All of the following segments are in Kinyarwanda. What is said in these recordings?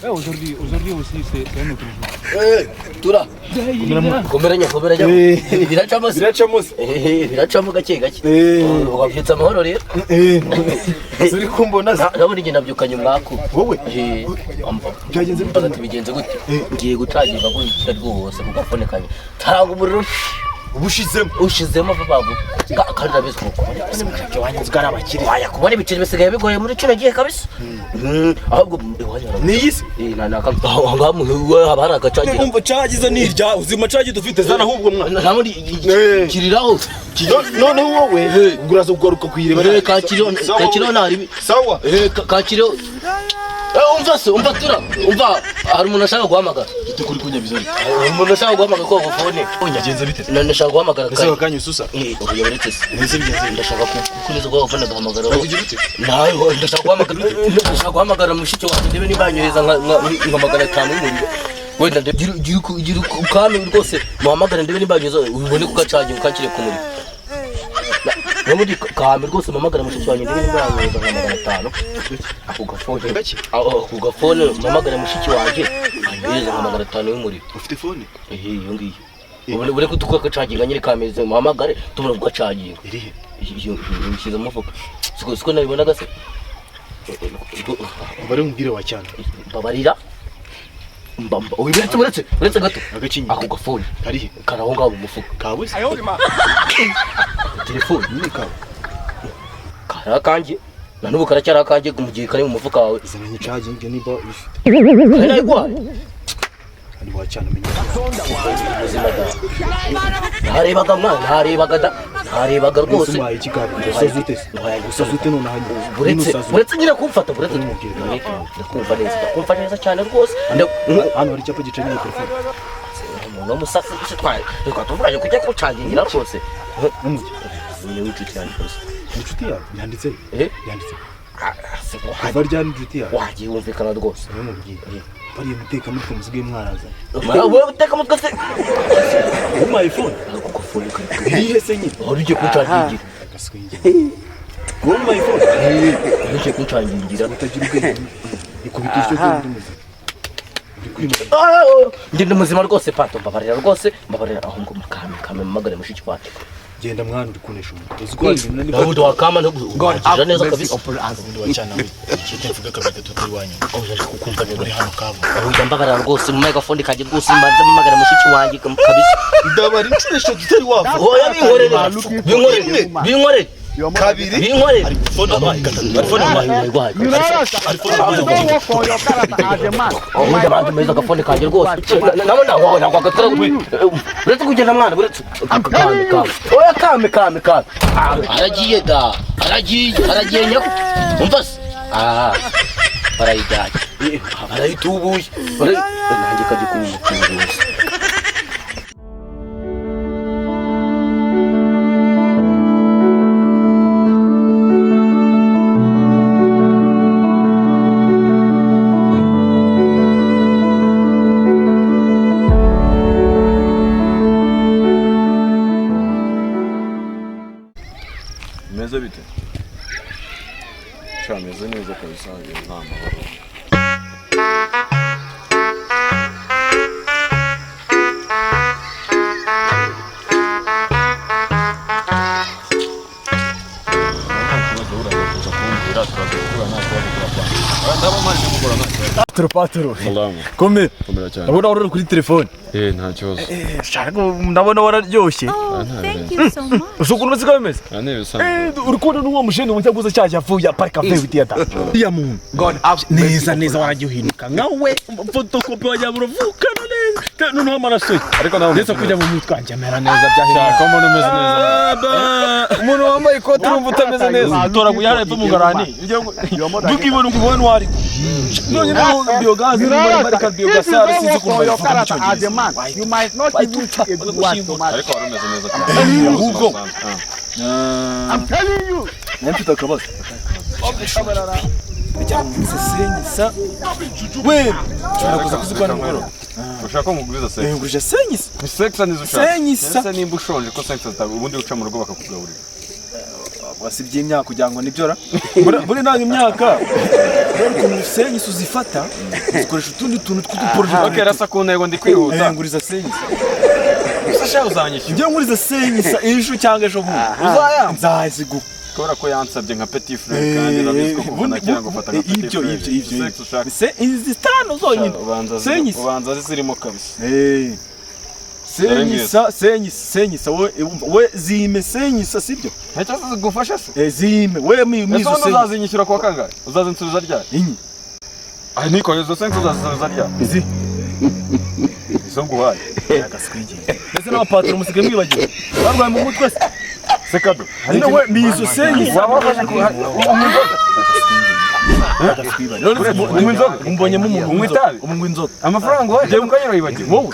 Aujourd'hui, aujourd'hui aussi, c'est un autre jour. Tura komeranya komeranya, biracamo se? Biracamo se? Biracamo gake gake. Wabyutse amahoro rero? Uri kumbona se? Ndabona igihe nabyukanye umwaku. Wowe byagenze bite? Ati bigenze gute? Ngiye gutangira gukira rwose ku gafone kanjye, tanga umuriro. Ubushizemo. Ushizemo vuba vuba. Kandi urabizi ko kubona Wanyu nzi ko ari abakire. Waya, kubona ibiceri bisigaye bigoye muri kino gihe kabisa. Ahubwo iwanyu Ni iyi se? Aho ngaho haba hari agacagira. Umva, cagize ni irya uzima, cagi dufite zana ahubwo mwana. Ntabundi kiriraho. Noneho wowe ubwo uraza kugaruka kuyireba. Kakiriho, kakiriho ntaribi. Sawa. Kakiriho. Umva se, umva tura, umva, hari umuntu ashaka guhamagara. Ite kuri kunyabiza? Hari umuntu ashaka guhamagara ko phone. Byagenze bite? Ndashaka guhamagara. Ese Kare. wakanya ususa? Oya, uretse se. Ese bigenze bite? Ndashaka kukomeza guha phone agahamagara. Ugira ute? Nawe ndashaka guhamagara mushiki wanjye ndebe niba yanyohereza nka 500 y'umuriro. Wenda gira ukame rwose muhamagare ndebe niba yanyohereza, ubone kugacaginga ukakire ku muriro. N'ubundi kame rwose muhamagare mushiki wanjye ndebe niba yanyohereza nka 500. Ako gafone. Gake? Ako gafone, muhamagare mushiki wanjye anyohereza nka 500 y'umuriro. Ufite phone? Ehe, iyo ngiyo. Ubone ko tukagacaginga nyine kameze, muhamagare tubona kugacaginga. Irihe? Iyo nshyize mu mufuka. Siko nabibonaga se? Bari umubwire wa cyane. Mbabarira. Uretse, uretse, uretse gato. Agakinyi. Ako gafone. Karihe? Kari aho ngaho mu mufuka. Kabuze? Telefone. Ni kawe. Kari akanjye. Na n'ubu karacyari akanjye mu gihe kari mu mufuka wawe. Izana nyicaginge niba ubifite. Kari nayiguhaye. Kandi wa cyane umenya. Ubuzima da. Ntarebaga mwana, ntarebaga da. Ntarebaga rwose. Ese umpaye iki kawe? Usaze ute se? Usaze ute nonaha nyine? Buretse, Usaze ute? buretse nyine kumfata, buretse. Uramubwira. Ndakumva neza, ndakumva neza cyane rwose. Hano hari icyapa gicanye iyi telefone. Umuntu w'umusasi se twari tuvuganye kujya kucagingira rwose. N'umujyi. Ni w'inshuti yanjye kabisa. Ni inshuti yawe? Yanditse? Eh? Yanditse. Ah, se Kuva ryari inshuti yawe? Wagiye wumvikana rwose. Uramubwira. Bariya mutekamutwe musigaye mwarazanye. Wowe uteka umutwe se. Umpaye phone? Ako gafone kari. Irihe se nyine? Wari ugiye kuncagingira. Gaswingi. Umpaye phone? Wari ugiye kuncagingira. Utagira ubwenge. Ikubita icyo cyo ndi muzima. Uri kwimura. Njye ndi muzima rwose pato, mbabarira rwose, mbabarira aho ngo kame kame mpamagare mushiki wanjye. Genda mwana, uri kunesha umutwe. Uzi ko hari ibintu nari Dawudi wakama ntuguhagije neza kabisa. Ubundi wacana we ikindi mvuga kabiri gatatu utari wanyuma. Oh, yaje kukumva neza. Uri hano kabo. Ahubwo mbabarira rwose mu megafone kanjye rwose, mbanze mpamagare mushiki wanjye kabisa. Ndabara inshuro eshatu utari wava. Oya, binkorere, binkorere, binkorere. Kabiri. Binkorere. Phone wabaye gatatu, phone wabaye. Ubundi abandi meza agafone kanjye rwose nabona wawe ntabwo agatara. Uretse kugenda mwana, uretse kame kame, oya, kame kame kame. Aragiye da, aragiye, aragiye nyako. Umva se, aha barayijyanye, barayitubuye, nanjye kajya kuba umucuruzi. Meze bite? Sha, meze neza kabisa, nta mahoro. Nta kibazo, uraza kuza kumbwira, turaza guhura, nta kibazo, turapanga. Ndaba mpari nimugoroba, nta kibazo. Patro, patro. Salamu. Komera. Komera cyane. Ndabona wari uri kuri telefone. Nta kibazo. Shaka, ndabona wararyoshye. Ah, nta Thank birenze. you so much. Uzi ukuntu bisigaye bimeze? Ah, ni ibisanzwe. Uri kubona n'uwo mushene wajya guza cya cyavuye ya parika vewe ya da. Ya muntu. Neza neza waragiye uhinduka nkawe, fotokopi wajya uravukana neza. Noneho amaraso ye. Ariko nawe Ndetse umeze kujya neza. mu mutwe wanjye amera neza byahindutse. Shaka mbona umeze neza. Umuntu wambaye ikoti urumva utameze neza. Toraguye hariya epfo mu ngarani. Ndukibona ngo ubone uwo ari. None noneho biyogazi niba ari ka biyogasare, sinzi ukuntu babivuga mu Cyongereza. Bahita upfa bagushyingura. Ariko wari umeze neza cyane. Ahubwo. Ah. Nawe mfite akabazo. Senyisa wenda ushobora kuza kuzikora nimugoroba. Ushaka ko nkuguriza sex? Ngurije senyisa. Ni sex nizo ushaka? Senyisa. Ese nimba ushonje ko sex zitaba, ubundi uca mu rugo bakakugaburira. Wasibye imyaka kugira ngo nibyo ra. Buri nanga imyaka. Rero ukuntu senyisi uzifata uzikoresha utundi tuntu tw'uduporoje. Okay, rasa ku ntego ndi kwihuta. Nguriza senyisi. Gusa sha uzanyishyura. Njye nguriza senyisi ejo cyangwa ejo bundi. Uzayampa? Nzaziguha. Kubera ko yansabye nka petit frère kandi urabizi ko kuva na kera ngufata nka petit Ibyo frère. ibyo ibyo. Sex ushaka. Se izi tano zonyine. Senyisi. Ubanza zirimo kabisa. Senyisa, senyisa, senyisa we we zime senyisa sibyo? Ntacyo zigufasha se? Zime we mi Ese mizo ubundi senyisa. uzazinyishyura kuwa kangahe? Uzazinsubiza ryari? Inyi. Ah, niko izo sense uzazinsubiza ryari? Izi. Izo nguhaye. Agaswigenge. Ndetse n'abapatro musigaye mwibagiwe. Barwaye mu mutwe se. Sekado. Nyine we mizo senyisa. Waba wafashe ku unywa inzoga? Umbonyemo umuntu Unywa itabi? Unywa inzoga. Amafaranga uhaye cyangwa ukanyura Wowe?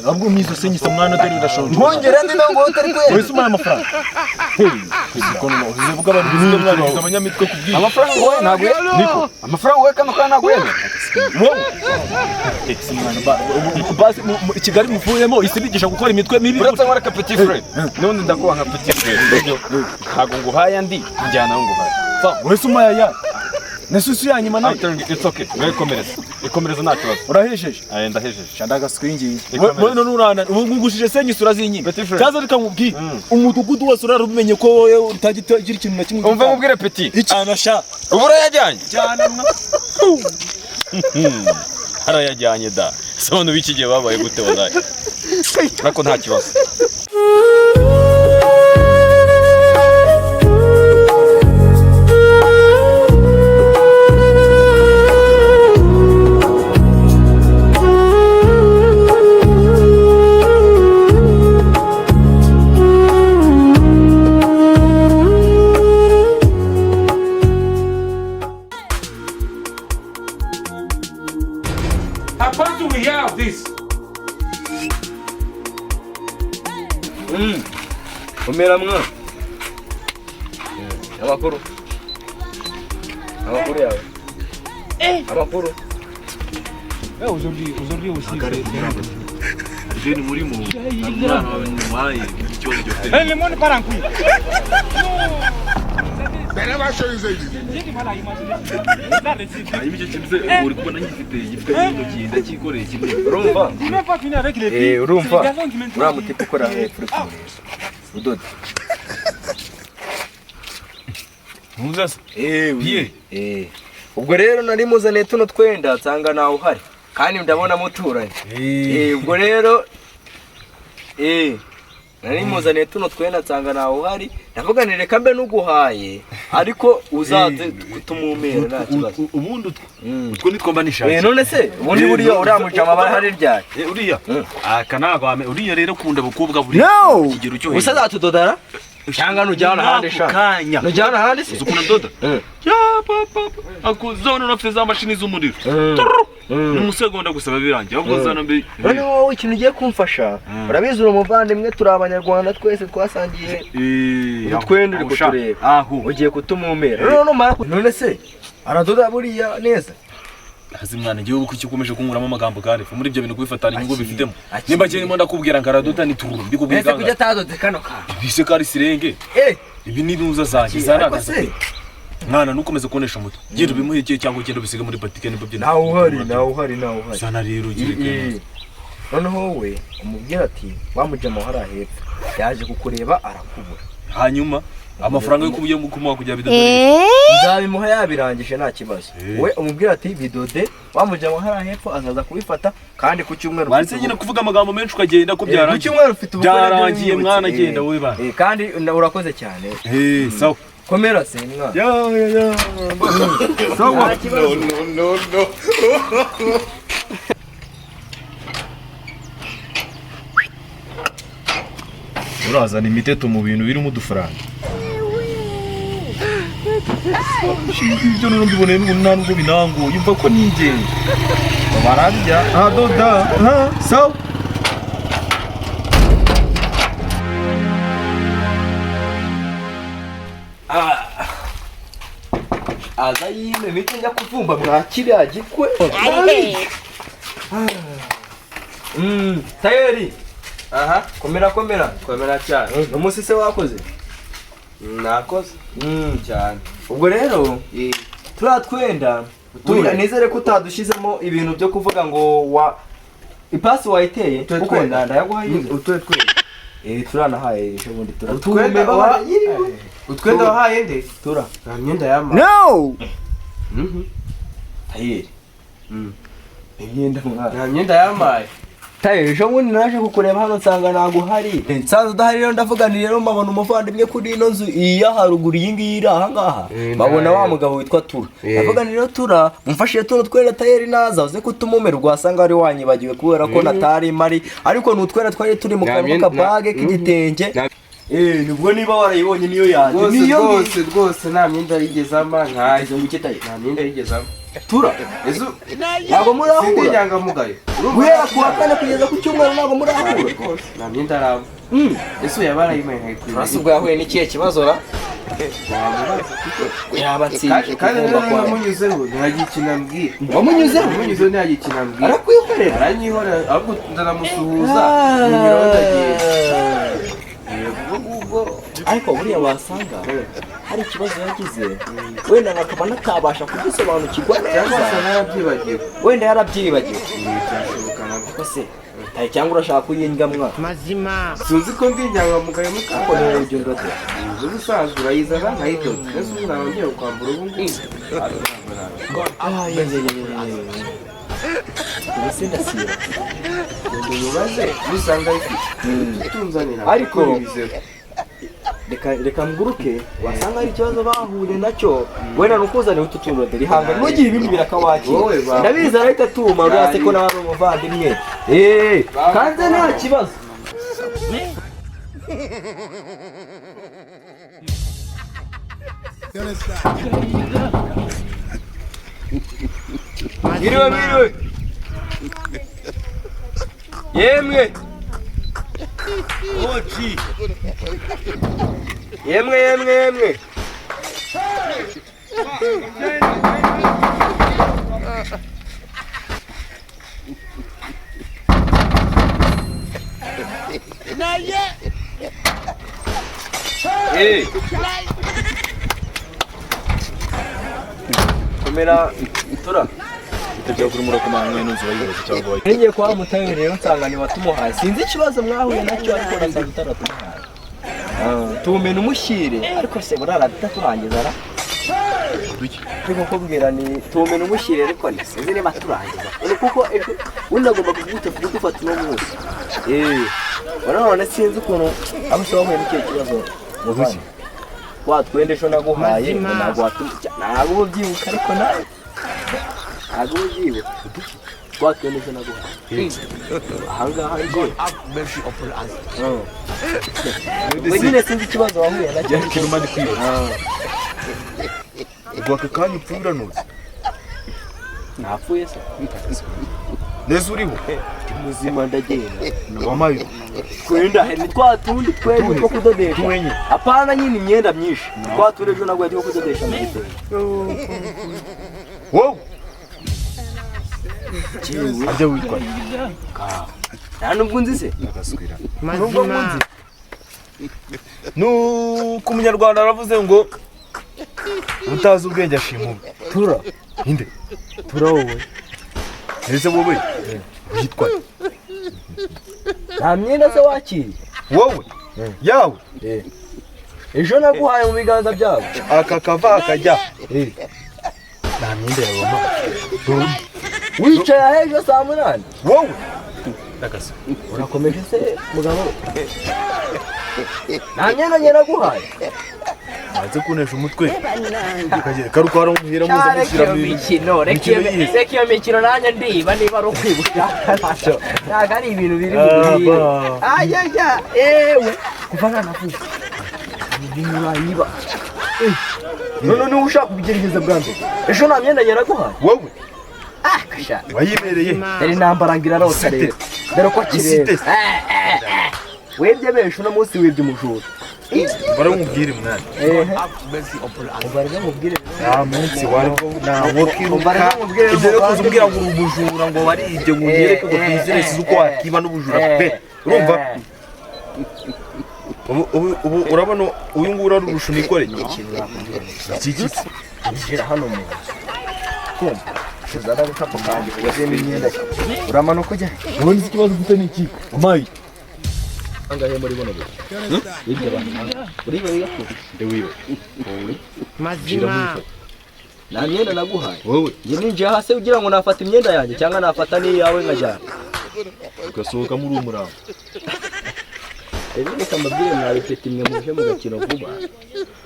Ahubwo mizo senyisa mwana dore urashonje. Nkongera ndi nawe ngo utari kwera. Wese umuhaye amafaranga. Uzivuga abantu bisigaye mwabigize abanyamitwe kubwira. Amafaranga uhaye ntabwo niko. Amafaranga uhaye kano kana ntabwo yemera. Wowe? Basi i Kigali muvuyemo isi bigisha gukora imitwe mibi. Uretse nkora ka petit frère. Nundi ndakuha nka petit frère. Ntabwo nguhaye andi njyana aho nguhaye. Wese umuhaye aya. Nasusu yanyuma nayo. It's okay. Ikomereze. Ikomereze nta kibazo. Urahejeje? Aye ndahejeje. Shanda gaswingiye. Wewe none urana ubu ngushije senyisi urazinyima. Cyaza reka nkubwire. Umudugudu wose urarumenye ko wowe utagira ikintu na kimwe. Umva nkubwire petit. Iki sha. Ubu urayajyanye? Cyane mwa. Arayajyanye da. Se abantu b'iki gihe babaye gute wallahi. Ariko nta kibazo. How do we hear of this? Umera mwana. Amakuru. Amakuru yawe. Amakuru. Aujourd'hui, aujourd'hui aussi c'est un autre jour. Ideni murimo umwana wawe numuhaye ikibazo gifite. Le monde part en couille. Hanyuma icyo kintu se uri kubona ngifite gifite intoki ndacyikoreye kimwe. Urumva? Il n'est pas fini avec les filles. Urumva? C'est les garçons qui Uriya mutipe ukora hepfo uri kumureba. Udoda. Ntuzase. Piye. Ubwo rero nari muzaniye tuno twenda nsanga nawe uhari. Kandi ndabona muturanye. Ubwo rero nari muzaniye tuno twenda nsanga nawe uhari. Ndavuga nti reka mbe nuguhaye ariko uzaze kutumumera nta kibazo. Ubundi utwo nitwo mba nishakiye. None se ubundi buriya uriya mujama aba ahari ryari? Uriya aka ntabwo uriya rero ukunda abakobwa buri kigero cyo hejuru. Gusa azatudodara? Cyangwa nujyana ahandi sha. Nujyana ahandi se? Uzi ukuntu adoda? Ya papa akuzona unafite za mashini z'umuriro. Ni umusegonda gusa birangiye ahubwo zana mbi. None wowe ikintu ugiye kumfasha urabizi uri umuvandimwe turi abanyarwanda twese twasangiye utwenda uri kutureba ugiye kutumumera none numara none se aradoda buriya neza. Hazi mwana igihugu kuki ukomeje kunkuramo amagambo kandi muri ibyo bintu kubifatana inyungu bifitemo. Nimba kirimo ndakubwira ngo aradoda ni turu mbikubwira Ese kujya atadodze kano kantu. Bise kari sirenge. Ibi ni nuza zanjye zanagaza. Mwana nukomeza kuonesha umutwe. Genda ubimuhekeye cyangwa ugenda ubisige muri batike nibwo byenda. Nawe uhari, nawe uhari, nawe uhari. Sana rero ugire. Noneho wowe umubwira ati wamujama hara hepfo yaje kukureba arakubura. Hanyuma amafaranga yo kubuye kumuha kujya bidodore. Nzabimuha yabirangije nta kibazo. We umubwira ati bidode wamujama hara hepfo azaza kubifata kandi ku cyumweru. Wanse nyine kuvuga amagambo menshi ukagenda ko byarangiye. Ku cyumweru ufite ubukwe byarangiye mwana genda we bana. Kandi urakoze cyane. Sawa. Komera se mwana. Ya ya ya. Sawa. No no no no. Urazana imiteto mu bintu birimo udufaranga. Ibyo rero mbiboneye n'ubu nta nubwo binangoye yumva ko nigenga. Bararya adoda sawa. Aza yine mite njya kuvumba mwa kiriya gikwe. Tayeri. Aha, komera komera. Komera cyane. Umunsi se wakoze? Nakoze cyane. Ubwo rero turiya twenda buriya nizere ko utadushyizemo ibintu byo kuvuga ngo wa ipasi wayiteye, Utuye kuko twenda. ndayaguhaye. Utuye twenda. Turanahaye ejo bundi. Utwenda Turatume. Utwenda wahaye nde? Tura. Nta myenda yama. No tayeri, imyenda mwana. Nta myenda yamaye. Tayo, ejo bundi naje kukureba hano nsanga ntabwo uhari, nsanze udahari. Rero ndavuga nti rero mbabona umuvandimwe kuri ino nzu iya haruguru, iyi ngiyi iri aha ngaha, babona wa mugabo witwa Tura. Ndavuga nti rero Tura mumfashije tuno twenda, tayeri naza uze kutumumera, wasanga wari wanyibagiwe kubera ko natari mari, ariko ni utwenda twari turi mu Nta kantu myenda- k'akabage k'igitenge. Nibwo niba warayibonye niyo yanjye. Rwose. Niyo. Rwose rwose, nta myenda yigeze ampa, ntayo. Ngo iki, Tayo? Nta myenda yigeze ampa. Tura. Ese Ntabwo sindi murahura? inyangamugayo? Urumva? Guhera ku wa kane kugeza ku cyumweru ntabwo murahura? Rwose nta myenda aramba. Ese uyu yaba arayimpaye nkayikwiye? Urasa ubwo yahuye n'ikihe kibazo ra? Yaba nsinje Kandi kuvumba rero kwawe. namunyuzeho ntiyagira ikintu ambwira. Wamunyuzeho? Namunyuzeho ntiyagira ikintu ambwira. Arakwihorera? Aranyihorera, ahubwo ndanamusuhuza nyumiraho ndagenda. Yego, ubwo. Ariko buriya wasanga hari ikibazo yagize, wenda akaba natabasha kugisobanukirwa Cyangwa neza. se narabyibagiwe. Wenda yarabyibagiwe. Byashoboka nabyo. Ko se tayi, cyangwa urashaka kuyindya mwana? Sinzi ko ndi inyangamugayo Ariko mukambwe. niwe ujya undoda. Inzu ubusanzwe urayizana nkayidoda, ese ubu naba ngiye kwambura ubu ngubu? Ah, ye, ye, ye, ye, ye. Ubu se ndasira. Ngo mubaze, nusanga ayifite utunzanira. Ariko- Reka reka nguruke, wasanga hari ikibazo bahuye nacyo, wenda nukuzanira utu tuntu rihanga, ntugire ibindi birakawakira. Wowe Ndabizi arahita atuma, urase ko nawe ari umuvandimwe, kanze nta kibazo. Mwiriwe, mwiriwe yemwe. Oji. Yemwe yemwe yemwe. Komera tura. Itabya kuri murakomanga ino nzu bayibaza cyangwa bayi. Ngiye kwa mutayo rero nsanga ni watumuhaye, sinzi ikibazo mwahuye nacyo, ariko nasanga utaratumuhaye. Tumena umushyire, ariko se burara turangiza ra? Ariko kukubwira ni tumena umushyire, ariko ni sinzi niba turangiza. Ni kuko ejo undi agomba kuguta kugufata uno munsi. None sinzi ukuntu abo se wahuye n'ikihe kibazo muvandi? Wa twende ejo naguhaye ngo ntabwo watumushya, ntabwo uba ubyibuka, ariko nawe ntabwo uba ubyibuka. Twa twende ejo naguhaye ahangaha njye we nyine sinzi ikibazo wahuye nacyo. Ikintu mani kwibaza. Ubwo aka kanya upfuye uranutse. Napfuye se? Neza uriho. Muzima, ndagenda. Wamaye. Twenda ni twa tundi twende two kudodesha. Tuwenye. Apana nyine imyenda myinshi, twa tundi ejo naguhaye two kudodesha mu gitenge. Wowe. Ajya witwa. Nta nubwo nzi se? Agaswira. Nubwo nkunzi. Nuko umunyarwanda aravuze ngo utazi ubwenge ashima ubwe. Tura. Inde. Tura wowe. Ese wowe witwa Nta myenda se wakiriye? Wowe yawe. Ejo naguhaye mu biganza byawe. Aka kava akajya. Nta myenda yawe mama. Wicaye aho ejo saa 8. Wowe. Ndagasa. Urakomeje se mugabo? Nta myenda njye naguhaye. Banze kunesha umutwe. Karuka hari umuhira muza mushyira mu Mikino, reka iyo mikino, nanjye ndiba niba ari ukwibuka, ntabwo ari ibintu biri mu birire. Ayaya, ewe, kuva nanavuka nturayiba. None niba ushaka kubigerageza bwa mbere, ejo nta myenda njye naguhaye. Wowe. Ah, kasha. Wayibereye. Dore intambara ngo irarota rero, dore uko kireba. Wibye benshi uno munsi, wibye umujura. Baramubwira mwana. Umva rero nkubwire. Nta munsi wari nta wokiruka. Umva rero nkubwire. Ibyo rero kuza umbwira ngo uri umujura, ngo waribye, ngo unyereke ngo twizere uko wakiba n'ubujura pe. Urumva? Ubu urabona uyu nguyu urarurusha unikoreye. Iki giti injira hano mu nzu. Kumva uzana agakapu kanjye ugazemo imyenda. Uramanuka ujya. Ubundi ikibazo ufite ni iki? Amayi. Angahe muri buno buryo? Hirya abantu. Uriba wiga. Ndewiba. Mazima. Nta myenda naguhaye. Wowe. Njye ninjiye hasi ugira ngo nafata imyenda yanjye cyangwa nafata n'iyawe nkajyana. Ugasohoka muri uwo murambo. Rero reka mbabwire mwabifite imwe muje mu gakino vuba.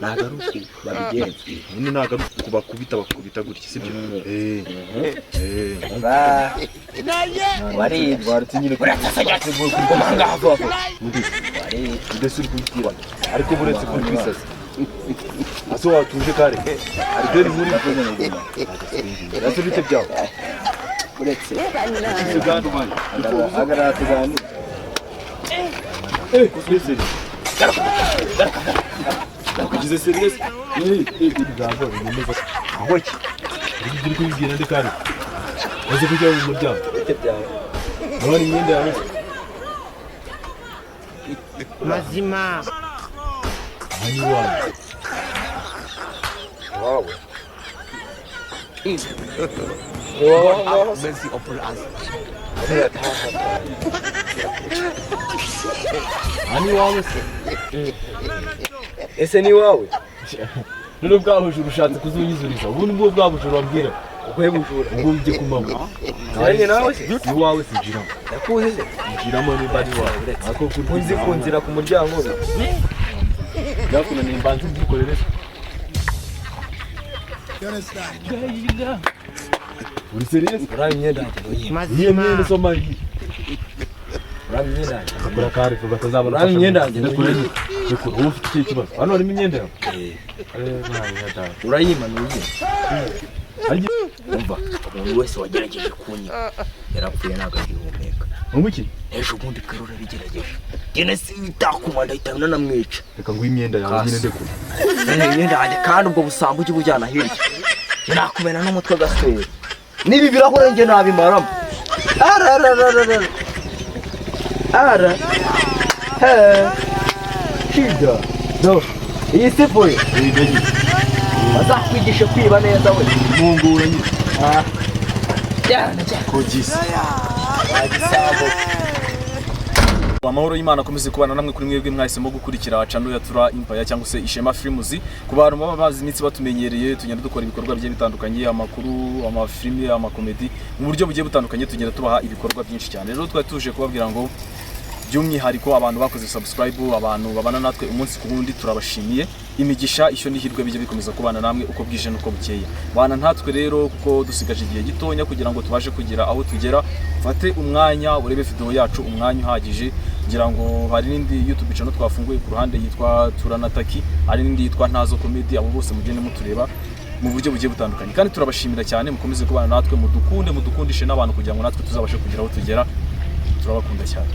Ntabwo ari uku babigenza. Nyine ntabwo ari uku bakubita bakubita gutya sibyo? Waribye. Waretse nyine Kumanga vuba vuba. Ndetse uri kubwira. Ariko buretse kuri kwisaza. Ase watuje kare. Ariko ni muri Ase bite byawe. Uretse. Uganda mani. Hagarara tuganire. Kusezeri. Kugize serious? Aho ki? Uri kubibwira nde kare? Uzi kujya mu muryango. Bite byawe. Nabona imyenda yawe. Mazima. Ani wawe. Wawe. Mercy upon us. Ani wawe se. Ese ni wawe? None bwa bujura ushatse kuzunyizuriza. Ubu ni bwo bwa bujura wabwira. Ubuhe bujura? Ubwo ujye kumama. Nanjye nawe se? Ni wawe se njiramo. Ndakuzi se? Njiramo nimba ari wawe. Ako kuri Kunzi kunzira ku muryango we. Byakunaniye mbanze mbyikorere. Uri serious? Uriya imyenda yanjye ntuyihe. Iyo myenda soma iyi. Uriya imyenda yanjye. Akora kare vuba atazabona. Uriya imyenda yanjye Ndakure. Ndakure. Ubu ufite ikihe kibazo? Hano harimo imyenda yawe. Urayima ntuyihe. Umva, umuntu wese wagerageje kunyiba yarapfuye ntabwo agihumeka. Ngo iki? Ejo bundi bwari urabigerageje. Njye si itakuma ndahita nanamwica. Reka nguhe imyenda yawe nyine ndekure. Imyenda yanjye kandi ubwo busambo ujye ubujyana hirya. Njye nakumena n'umutwe gaswera. N'ibi birahure njye nabimaramo. Ararararara. Ara. He. Shida. Do. Iyi si vuye. Bazakwigishe kwiba neza we. Mungura nyine. Ah. Cyane cyane. Kogisi. Wagisambo. Amahoro y'Imana akomeze kubana namwe kuri mwebwe mwahisemo gukurikira channel ya Tura Empire cyangwa se Ishema Films. Ku bantu baba bazi iminsi batumenyereye tugenda dukora ibikorwa bigiye bitandukanye, amakuru, amafilime, amakomedi mu buryo bugiye butandukanye, tugenda tubaha ibikorwa byinshi cyane. Rero twari tuje kubabwira ngo by'umwihariko abantu bakoze subscribe, abantu babana natwe umunsi ku wundi, turabashimiye. Imigisha ishyo n'ihirwe bijye bikomeza kubana namwe uko bwije n'uko bukeye. Bana ntatwe rero kuko dusigaje igihe gitonya kugira ngo tubashe kugira aho tugera. Fate umwanya urebe video yacu umwanya uhagije, kugira ngo hari n'indi YouTube channel twafunguye ku ruhande yitwa Turanataki, hari n'indi yitwa Ntazo Comedy. Abo bose mugende mutureba mu buryo bugiye butandukanye, kandi turabashimira cyane. Mukomeze kubana natwe, mudukunde, mudukundishe n'abantu kugira ngo natwe tuzabashe kugira aho tugera. Turabakunda cyane.